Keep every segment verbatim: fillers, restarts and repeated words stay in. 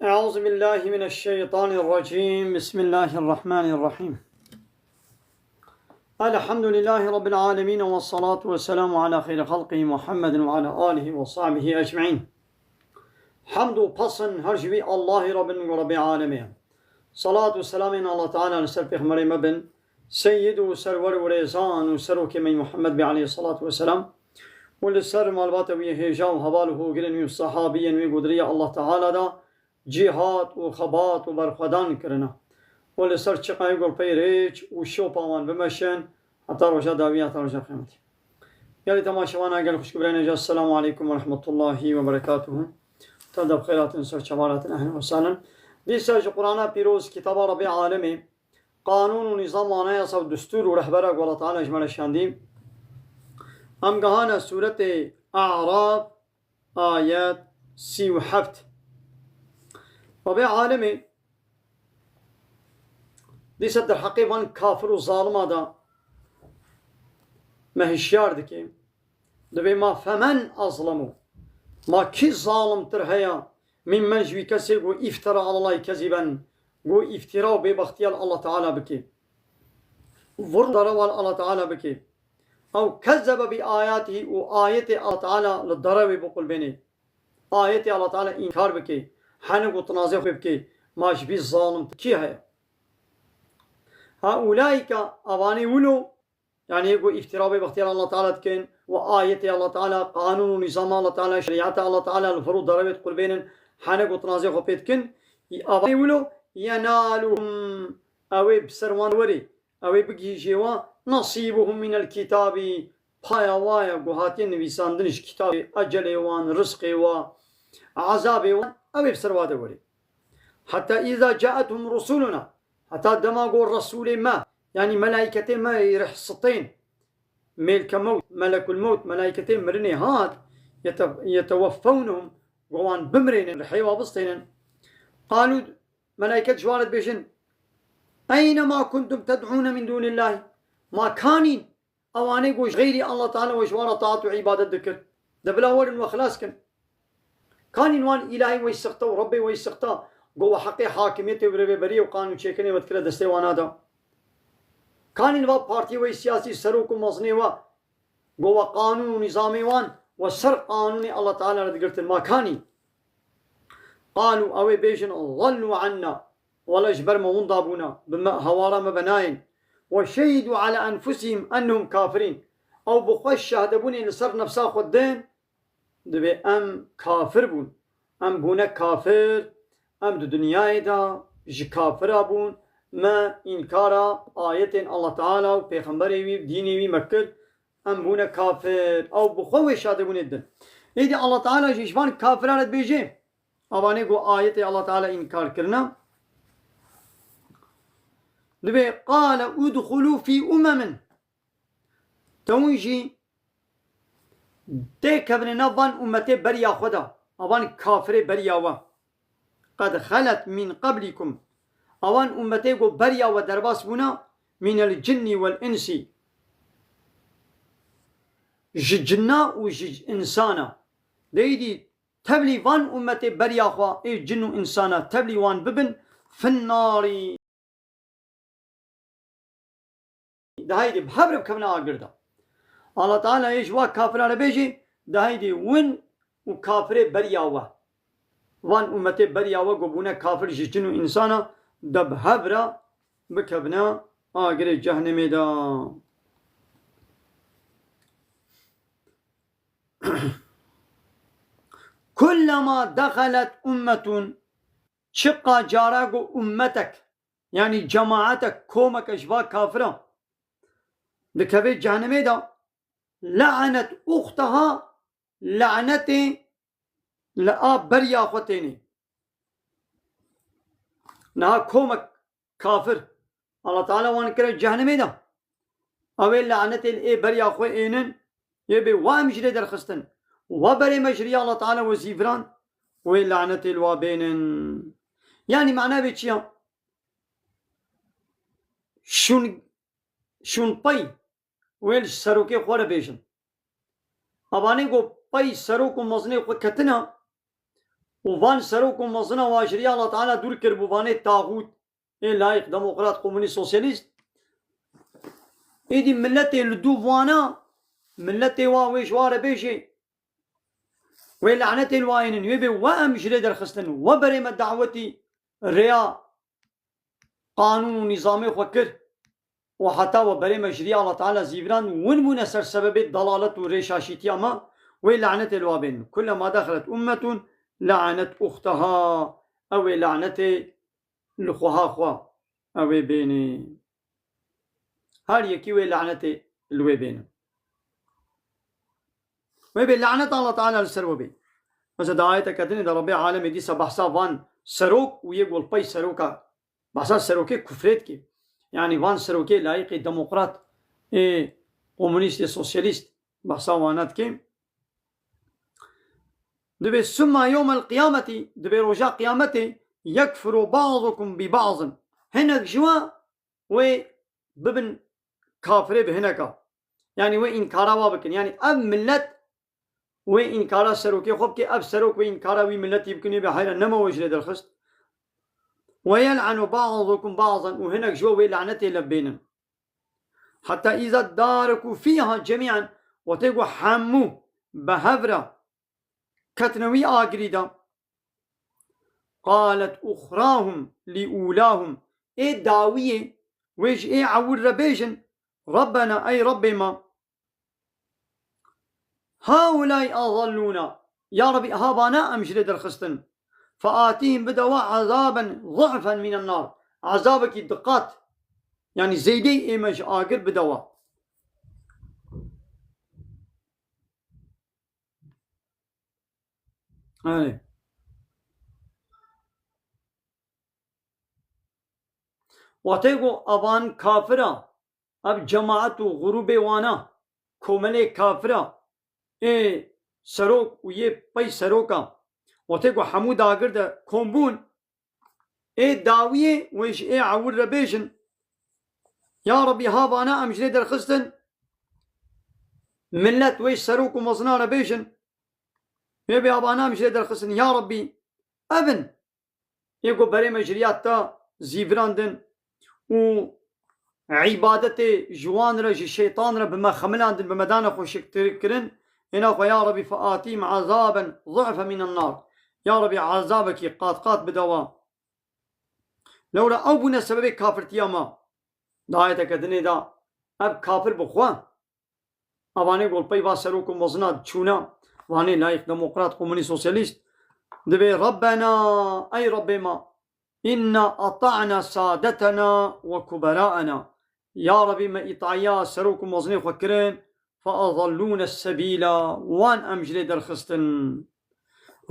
أعوذ بالله من الشيطان الرجيم. بسم الله الرحمن الرحيم. الحمد لله رب العالمين، والصلاة والسلام على خير خلقه محمد وعلى آله وصحبه أجمعين. Hemd û pesn her ji wî Allahî re bin, Rebbê alemê. Salat û selamên Allah Teala li ser Pêxemberê me bin, Seyyid û serwer û rêzan û serokê me Muhammed be aleyhissalatu vesselam, û li ser malbata wî hêja û heval û hogirên wî û sahabiyên wî ku di riya Allah Teala de cîhat û xebat û berxwedan kirine û li ser çiqayê ku pey rêç û şopa wan bimeşin heta roja dawî, heta roja qiyametê. Gelî temaşevan, gelî xwişk û birayên hêja, Esselamu aleykum ve rahmetullahi ve berekatuhu. Tev de bi xêr hatin, ser çava hatin, ehlen ve sehlen. Dîsa ji Qur'ana pîroz, kitaba Rebbê alemê, qanûn û nîzam, anayasa û destûr û rehbera ku Allah Teala ji me re şandî. Em gehane sûretê A'raf, ayet sî û heft. Rebbê alemê dîsa derheqê van kafir û zalima de me hişyar dike. Dibê ma femen azlemu. Ma kî zalimtir heye mimmen ji wî kesê ku îftira alallahi keziben, ku îftira û bêbextiya li Allah Teala bike. Vir derewa li Allah Teala bike. Ew kezzebe bi ayatihi, û ayetê Allah Teala li derewê biqulbênê. Ayetê Allah Teala înkar bike. Hene ku tinazê xwe bike. Ma ji bî zalimtir kî heye? Ha ulaîke, avanê wilo, yanî yê ku îftira bêbextiya li Allah Teala dikin, û ayetê Allah Teala, qanûn û nîzama Allah Teala, şerîeta Allah Teala li vir û derewê diqulbênin, hene ku tinazê xwe pê dikin, avanê wilo, yenaluhum, ew ê bi ser wan werê, ew ê bigihîjê wan, nasîbuhum minel kitabî, paya wa ye ku hatiye nivîsandin ji kitabê, ecelê wan, rizqê wa, ezabê wan, ew ê bi ser wa de werê. Heta îza caethum rusuluna, heta dema ku resûlê me, yanî melaîketê me ê rih sitên, mêlke mewt, melekul mewt, melaîketê mirinê hat, yete-, yeteweffewnuhum, ku wan bimirênin, rihê wa bistênin. Qalû, melaîket ji wan re dibêjin, eyne ma kuntum ted'ûne min dûnillahî, ma kanîn ewanê ku ji xeyrî Allah Teala we ji wan re taat û îbadet dikir, de bila werin we xilas kin. Kanîn wan îlahê wey sixte û Rebbê wey sixte, ku we heqê hakimiyetê û rêveberiyê û qanûnçêkirinê we dikire destê wana de? Kanîn va partiyê wey siyasî, serok û mezinê we, ku we qanûn û nîzamê wan we ser qanûnê Allah Teala re digirtin? Ma kanîn? Qalû, ew ê bêjin, zellû anna, wele ji ber me winda bûne, bi me, hewara me ve nayên. Ve şehidû ala enfusihim ennehum kafirîn. Ew bi xwe şahdebûnê li ser nefsa xwe din, dibê em kafir bûn. Em bûne kafir, em di dinyayê de ji kafira bûn, me înkara ayetên Allah Teala û pêxemberê wî, dînê wî me kir, em bûne kafir. Ew bi xwe wê şahdebûnê didin. Êdî Allah Teala jî ji van kafiran re dibêje, avanê ku ayetê Allah Teala înkar kirine, dibê, qale udxulû fî umemin. Tewin jî têkevine nav van ummetê beriya xwe de, a van kafirê beriya we. Qed xelet min qeblîkum. Awan ummetê ku beriya we derbas bûne, mînel cinnî wel însî. Ji cinna û ji însana. Deydî tevlî van ummetê beriya xwe ê cin û însana tevlî wan bibin, fin narî. De heydê bi hev re bikevine agir de. Allah Teala yê ji wa kafiran re bêjî, de heydê win û kafirê beriya we. Van ummetê beriya we ku bûne kafir ji cin û însana, de bi hev re bikevine agirê cehennemê de. Kullema dexelet ummetun, çiqa cara ku ummetek, yanî cemaetek, komeke ji va kafira dikeve cehennemê de, le'net uxteha, lanetê li a beriya xwe tênê. Niha komek kafir, Allah Teala wan kire cehennemê de. Ew ê lanetê li ê beriya xwe ênin, yê bê wa em ji lê derxistin. Wa berê me ji riya Allah Teala wezîviran, wê lanetê li wa bênin. Yanî mana vê çi ya? Şûn, şûn pey, wê li serokê xwe re bêjin. Avanê ku pey serok û mezinê xwe ketine, û van serok û mezina wa ji riya Allah Teala dûr kiribû, vanê taxût, ê layîq, demokrat, komunîst, sosyalîst. Êdî miletê li dû vana, miletê wa wê ji wa re bêjê, wê lanetê li wa ênin, wê bê we em ji lê derxistin, we berê me dawetî rêya qanûn û nîzamê xwe kir û heta we berê me ji riya Allah Teala zîvirand, win bûne ser sebebê dalalet û rêşaşîtiya me, wê lanetê li wa bên. Kullema dexlet ummetun lanet uxteha. Ew ê lanetê li xweha xwe ew ê bênê. Her yekî wê lanetê li wê bêne. Wê bê lanet Allah Teala li ser we bê. Mesela di ayeteke dinê de Rebbê alemê dîsa behsa van serok û yê ku li pey seroka, behsa serokê kufrê dike. Yanî van serokê layîqê demokrat, ê komunîst, ê sosyalîst behsa wana dike. Dibê summa yewmel qiyameti, dibê roja qiyametê yekfuru ba'dukum bi ba'din. Hinek ji we wê bibin kafirê bi hineka. Yanî wê înkara wa bikin. Yanî ev millet wê înkara serokê xwe bike, ev serok wê înkara wî milletî bikin, wê bê heyra nema we ji lê derxist. Ve yel'anu ba'dukum ba'dan û hinek ji we wê lanetê lev bênin. Heta îza dariku fîha cemî'an, wextê ku hemû bi hev re ketine wî agirî de. Qalet uxrahum li ulahum. Ê dawiyê wê ji ê ewil re bêjin, Rabbena, ey Rabbê me, haulay adallûna. Ya Rabbî, ha vana em ji lê derxistin. Featîhim, bide we ezaben za'fen mînen nar. Ezabekî diqat, yanî zêdeyî ê me ji agir bide we. Erê. Wextê ku evan kafira, ev cemaet û grûbê wana, komelê kafira, ê serok û yê pey seroka, wextê ku hemû dagir de kom bûn, ê dawiyê wê ji ê ewil re bêjin, ya Rabbî, ha vana em ji lê derxistin, millet wê serok û mezina re bêjin, wê bê ha vana em ji lê derxistin, ya Rabbî, ev in ê ku berê me ji riya te zîvirandin û îbadetê ji wan re, ji şeytan re bi me xemilandin, bi me dane xweşiktir kirin. Êna xwe, ya Rebî, featîm ezaben zu'fe mînen nar. Ya Rebî, ezabekî qat qat bide wa. Lewra ew bûne sebebê kafirtiya me. Di ayeteke dinê de ev kafir bi xwe, evanê ku li pey va serok û mezina diçûne, vanê layîq, demokrat, komunîst, sosyalîst, dibê Rabbena, ey Rebbê me, inna ata'na sadetena ve kuberaena. Ya Rebî, me îtaiya serok û mezinê xwe kirin, fe azallûne sebîla, wan em ji lê derxistin.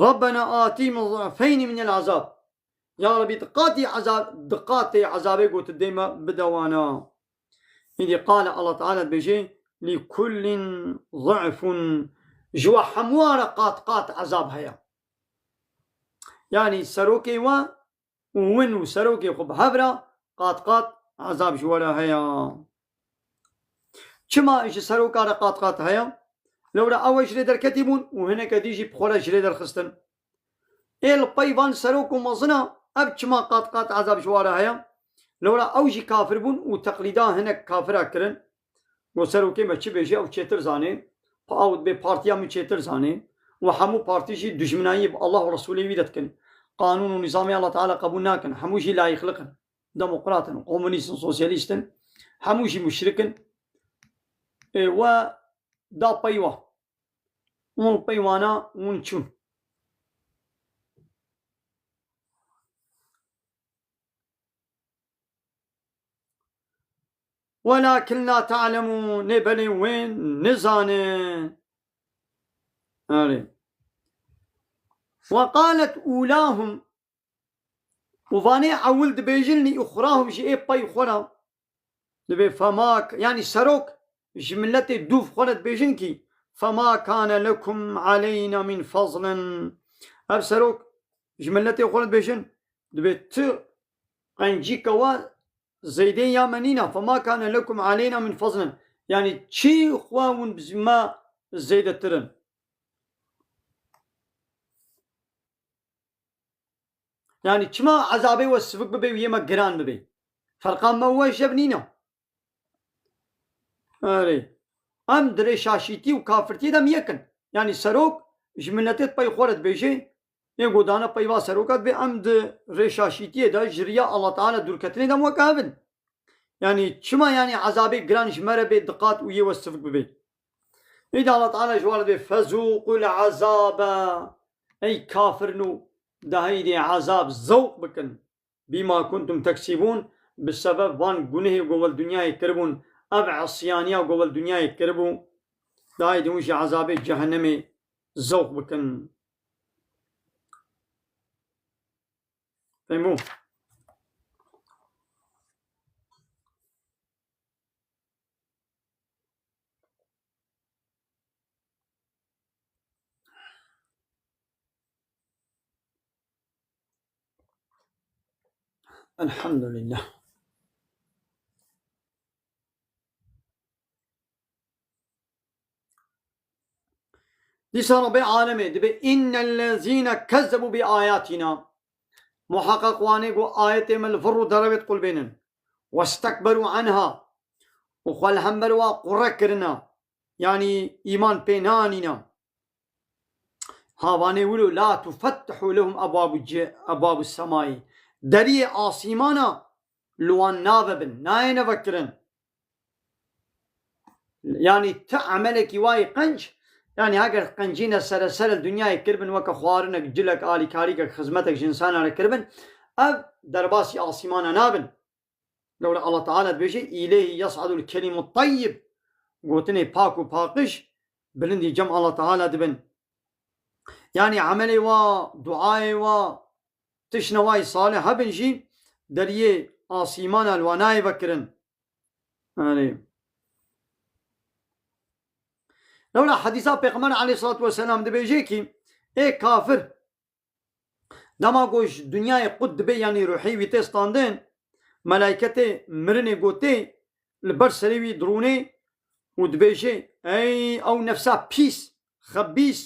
Rabbena atîhim za'feynî minel azab. Ya Rebî, di qatî ezab, di qatê ezabê ku tu dê me bide wana. Îdî qale Allah Teala dibêje, li kullin za'fun. Ji we hemû re qat qat ezab heye. Yanî serokê we û win û serokê xwe bi hev re qat qat ezab ji we re heye. Çima ji seroka re qat qat heye? Lewra ew ji lê derketî bûn û hineke dî jî bi xwe re ji lê derxistin. Ê li pey van serok û mezina ev çima qat qat ezab ji we re heye? Lewra ew jî kafir bûn û teqlîda hinek kafira kirin. Got, serokê me çi bêje, ew çêtir zanê. Pa ew dibê partiya min çêtir zanê. Û hemû partî jî dijminayî bi Allah û Resûlê wî de dikin. Qanûn û nîzamê Allah Teala qebûl nakin. Hemû jî layîqliq in. Demokrat in, komunîst in, sosyalîst in. Hemû jî muşrik in. Ê, we da pey wa. Hûn pey wana hûn çûn. Welakin la ta'lemûn, lê belê wê nizanin. Erê. Ve qalet ulahum, û vanê ewil dibêjin li uxrahum, ji ê pey xwe re. Dibê fema k-, yanî serok ji miletê dûv xwe re dibêjin kî, fema kane lekum aleyna min fazlin. Ev serok ji miletê xwe re dibêjin, dibê tu qencîka we zêdê ya me nîna, fema kane lekum aleyna min fazlin. Yanî çi xwe hûn bi me zêdetir in? Yanî çima ezabê we sivik bibe û yê me giran bibe? Ferqa me û we ji hev nîne. Erê. Em di rêşaşîtî û kafirtiyê de em yek in. Yanî serok ji miletê pey xwe re dibêje, ê ku dane pey va seroka dibê em di rêşaşîtiyê de ji riya Allah Teala dûrketinê de em weke hev in. Yanî çima yanî ezabê giran ji me re bê diqat û yê we sivik bibe? Îda Allah Teala ji wan re dibê, "Fezûqul ezabe." Ey kafirno, de heydê ezab zewq bikin. "Bîma kuntum teksîbûn", bi sebeb van gunehê ku wel dinyayê kiribûn, ev esiyaniya ku wel dinyayê kiribû, de heydê hûn jî ezabê cehennemê zewq bikin. Fehmû? Elhamdülillah. Dîsa Rabbê alemê dibê, "Innellezîne kezzebû bi ayatina." Muhaqqeq wanê ku ayetê me li vir û derewê diqulbênin. "Westekberû enha." Û xwe li hember wa qure kirina. Yanî îman pê nanîna. Havanê wilo, "La tufettihu lehum ebwabu ce-, ebwabu semayî." Deriyê asîmana li wan navebin, nayêne vekirin. Yanî ti emelekî wayî qenc, yanî heger qencîne seresere li dinyayê kiribin, weke xwarinek, cilek, alîkarîkek, xizmetek ji insana re kiribin, ev derbasî asîmana nabin. Lewra Allah Teala dibêje, "Îleyhî yes'adul kelimut tayyib." Gotinê pak û paqij bilindî cem Allah Teala dibin. Yanî emelê wa, duayê wa, tiştine wa yî salih hebin jî deriyê asîmana li wa nayê vekirin. Yanî. Lewra hedîsa Pêxember aleyhissalatu vesselam dibêje kî, ê kafir, dema ku ji dinyayê qut dibe, yanî ruhê wî tê standin, melayketê mirinê ku tê li ber serê wî dirûnê û dibêje, "Ey ew nefsa pîs, xebîs,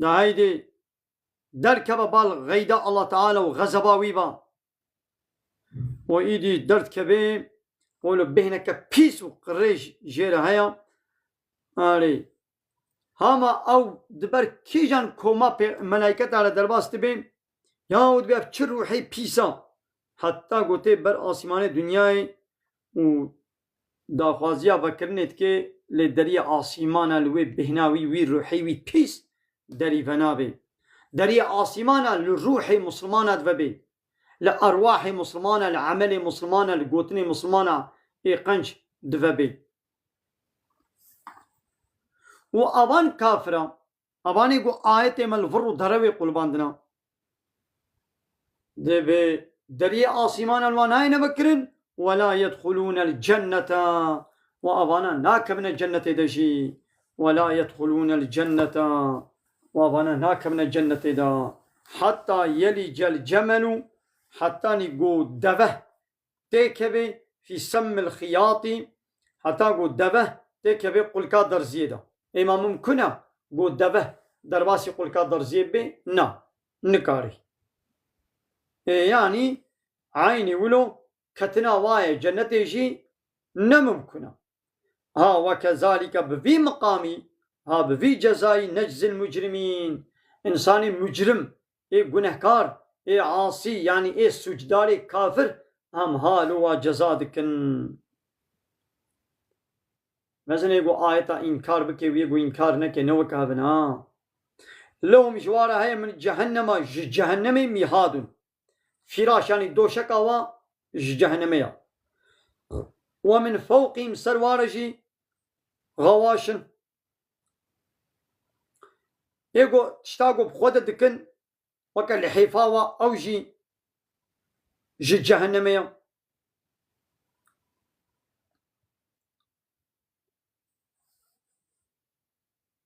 de heydê derkeve bal xeyda Allah Teala û xezeba wî ba." Û îdî derdikeve, û li bêhneke pîs û qirêj jê re heye. Arê. Hama ew di ber kîjan koma pê-, melayketa re derbas dibe? Ya û dibe ev çi ruhê pîs a? Heta gotê ber asîmanê dinyayê û daxwaziya vekirinê dike, lê deriyê asîmana li wê bêhna wî, wî ruhê wî pîs derî venabe. Deriyê asîmana li ruhê misilmana divebe. Li erwahê misilmana, li emelê misilmana, li gotinê misilmana ê qenc divebe. Û avan kafira, avanê ku ayetê me li vir û derewê qulbandina, dê bi deriyê asîmana li wan nayêne vekirin, "Ve la yedxulûnel cennete." Û avana nakevine cennetê de jî. "Ve la yedxulûnel cennete." Û avana nakevine cennetê de. "Hatta yelicel cemelu." Hetanî ku deve têkeve fî semmil xiyatî, heta ku deve têkeve qulka derziyê de. Êma mimkun e ku deve derbasî qulka derziyê bê? Na, nikarî. Ê, yanî eynî wilo ketina waye cennetê jî ne mimkun e. Ha, ve kezalike bi vî miqamî, ha, bi vî cezayî neczil mucrimîn. Însanê mucrim, ê gunehkar, ê asî, yanî ê sûcdarê kafir, em halo wa ceza dikin. Mezinê ku ayeta înkar bike, wê ku înkar neke, ne weke hev in, ha. Lehum ji wa re heye min cehennema, ji cehennemê mîhadun. Fîraş, yanî doşeka wa ji cehennemê ya. Ve min fewqîm, ser wa re jî xewaş in. Ê ku tişta ku bi xwe de dikin, weke lihêfa wa ew jî ji cehennemê ya.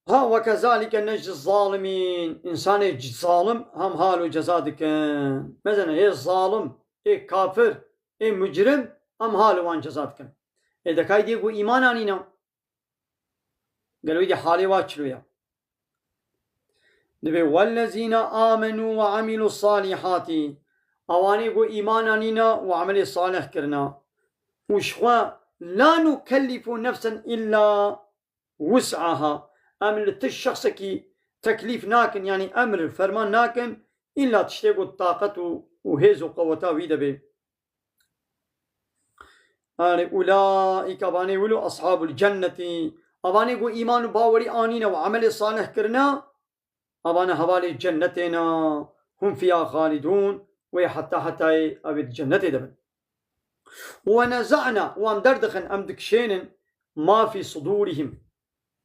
Ha, ve kezalike neczî zalimîn. Însanê c-, zalim em halo ceza dikin. Mezene ê zalim, ê kafir, ê mucrim em halo wan ceza dikin. Ê dekay dê ku îman anîna. Gelo îdî halê wa çilo ya? Dibê, "Wellezîne amenû ve amîlû salîhatî." Awanê ku îman anîna û emelê salih kirina. Û ji xwe, "La nukellifu nefsen illa wus'aha." Em li tişt şexsekî teklîf nakin, yanî emir, ferman nakin, îlla tiştê ku taqet û, û hêz û qeweta wî de bê. Yanî, "Ulaîke", avanê wilo, "eshabul cennetî", avanê ku îman û bawerî anîne û emelê salih kirine, avane hevalê cennetê ne, "hum fîha xalidûn", wê heta hetayê ew ê di cennetê de bin. "Ve neza'na", û em derdixin, em dikişênin, "ma fî sudûrihim",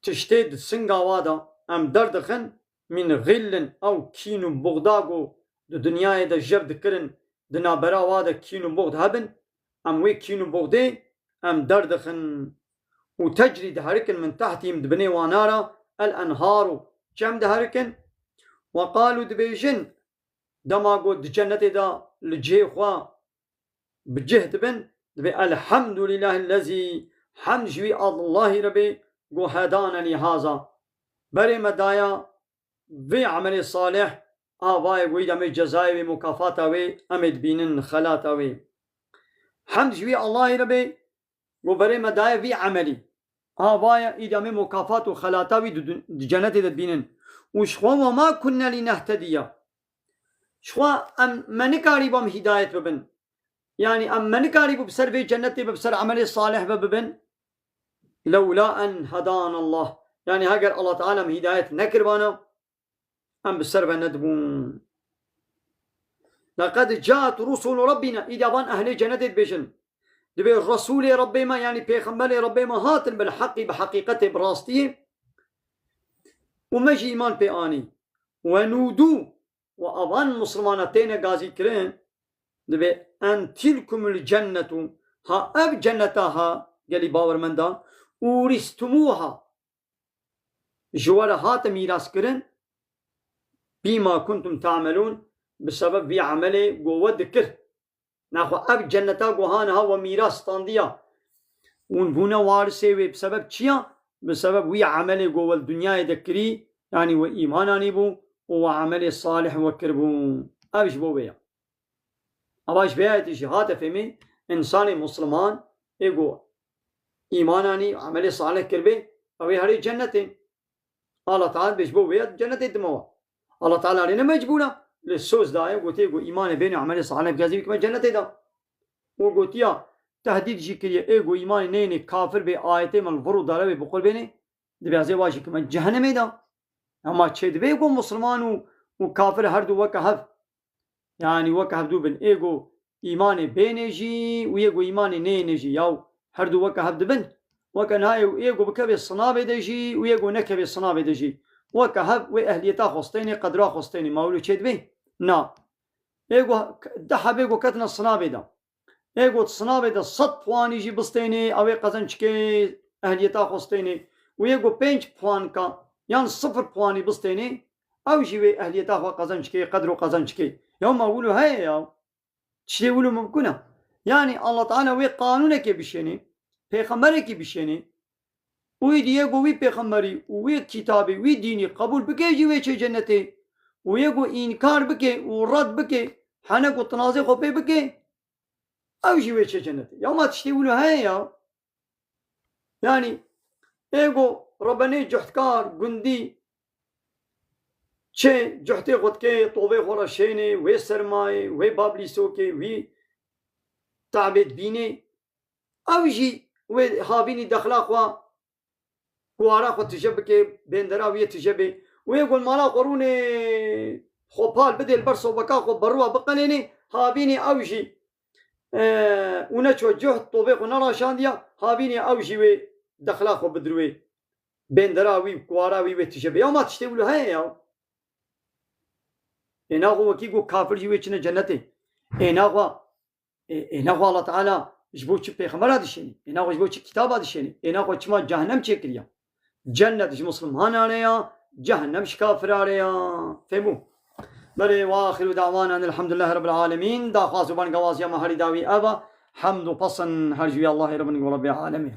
tiştê di singa wa de, em derdixin, "min xillin", ew kîn û buxda ku di dinyayê de jev dikirin, di navbera wa de kîn û buxd hebin, em wê kîn û buxdê em derdixin. "Û tecrî", diherikin, "min tehtîm", di binê wana re, "el enharu", çem diherikin. "Ve qalû", dibêjin, dema ku di cennetê de li cihê xwe bi cih dibin, dibê, "Elhamdulîlahillezî", hemd ji wî Allahî re bê, "ku hedane lî haza", berê me daya vê emelê salih, a va ye ku îda em ê cezayê wê, mukafata wê, em ê dibînin, xelata wê. Hemd ji wî Allahî re bê, ku berê me daye vî emelî. A va ye, îda em ê mukafat û xelata wî di dun-, di cennetê de dibînin. Û ji xwe, "Ve ma kunne lînehtediye." Ji xwe em, me nikarîbû em hîdayet bibin. Yanî em, me nikarîbû bi ser vê cennetê be, bi ser emelê salih be bibin. "Lewla en hedanallah." Yanî heger Allah Teala em hîdayet nekiribana, em bi ser ve nedibûn. "Leqed caet rusulu Rabbina", îda van ehlê cennetê dibêjin. Dibê Resûlê Rebbê me, yanî pêxemberê Rebbê me hatin bil heqî, bi heqîqetê, bi rastiyê. Û me jî îman pê anî. "Ve nûdû", û avan misilmana têne gazî kirin, dibê, "En tilkumul cennetu", ha ev cenneta ha, gelî bawermenda, "urîstumûha", ji we re hate mîraskirin, "bîma kuntum ta'melûn", bi sebeb vî emelê ku we dikir. Naxwe ev cenneta ku ha niha we mîras standiya, hûn bûne warisê wê, bi sebeb çi ya? Bi sebeb wî emelê ku we li dinyayê de kirî, yanî we îman anîbû û we emelê salih we kiribû. Ev ji bo wê ya. Ava ji vê ayetê jî hate fêmê, însanê musliman ê ku îman anî, emelê salih kiribê, ew ê herê cennetê. Allah Teala dibê ji bo wê ya cennetê dime wa. Allah Teala rê ne mecbûr e, lê soz daye, gotiye ku îmanê bêne, emelê salih bike, ez ê bikime cennetê de. Û gotiya, tehdîd jî kiriye, ê ku îmanê neyêne, kafir bê, ayetê min li vir û dare wê, bi qul bêne, dibê ez ê wa jî kime cehennemê de. Ema çê dibê ku musulman û, û kafir her du weke hev, yanî weke hevdû bin. Ê ku îmanê bênê jî û yê ku îmanê neyênê jî, yaw her du weke hev dibin. Weke niha ê, ê ku bikevê sinavê de jî û yê ku nekevê sinavê de jî. Weke hev wê ehliyeta xwe stênê, qedra xwe stênê. Ma wilo çê dibê? Na. Ê ku deh hebê ku ketine sinavê de. Ê ku sinavê de sed puanî jî bistênê, ew ê qezenc ke, ehliyeta xwe stênê. Û yê ku pênc puan ka, yan sifir puanî bistênê, ew jî wê ehliyeta xwe qezenc ke, qedr û qezenc ke. Ya ma wilo heye ya. Tiştê wilo mimkun e. Yanî Allah Teala wê qanûnekê bişênê, pêxemberekî bişênê. Û êdî yê ku wî pêxemberî û wî kitabî, wî dînî qebûl bike jî wê çê cennetê. Û yê ku înkar bike û red bike, hene ku tinazê xwe pê bike, ew jî wê çê cennetê. Ya ma tiştê wilo heye ya. Yanî, ê ku rebenê cuhdkar, gundî, çê cuhdê xwe dike, tovê xwe re şênê, wê sermayê, wê bablîsokê, wî tabê dibînê, ew jî wê havînî dexla xwe, kuwara xwe tije bike, bêndera wî yê tije bê. Wê ku li mala xwe rûnê xwe pal bidê, li ber sobeka xwe berûa biqelênê, havînê ew jî, e, û neço cuhd, tovê xwe neraşandiya, havînê ew jî wê dexla xwe bidirwê. Bêndera wî, kuwara wî wê tije bê. Ya ma tiştê wilo heye ya. Ê naxwe wekî ku kafir jî wê çine cennetê. Ê naxwe Ê, ê naxwe Allah Teala ji bo çi pêxembera dişênî? Ê naxwe ji bo çi kitaba dişênî? Ê naxwe çima cehennem çêkiriya? Cennet ji muslimana re ya, cehennem ji kafira re ya. Fêmû? Belê, ve axiru da'wana elhamdülillahi rabbil alemin. Daxwaz û bangawaziya me herî dawî ev e. Hemd û pesin her ji wî Allahê re bin ku Rebbê alemê.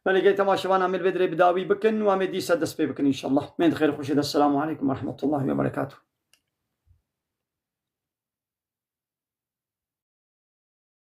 Belê, gel temaşevana me li vê dirê bi dawî bikin û em ê dîsa dest pê bikin înşallah. Mên di xêr û xweşê de. Esselamu aleykum ve rahmetullahi ve berekatuh.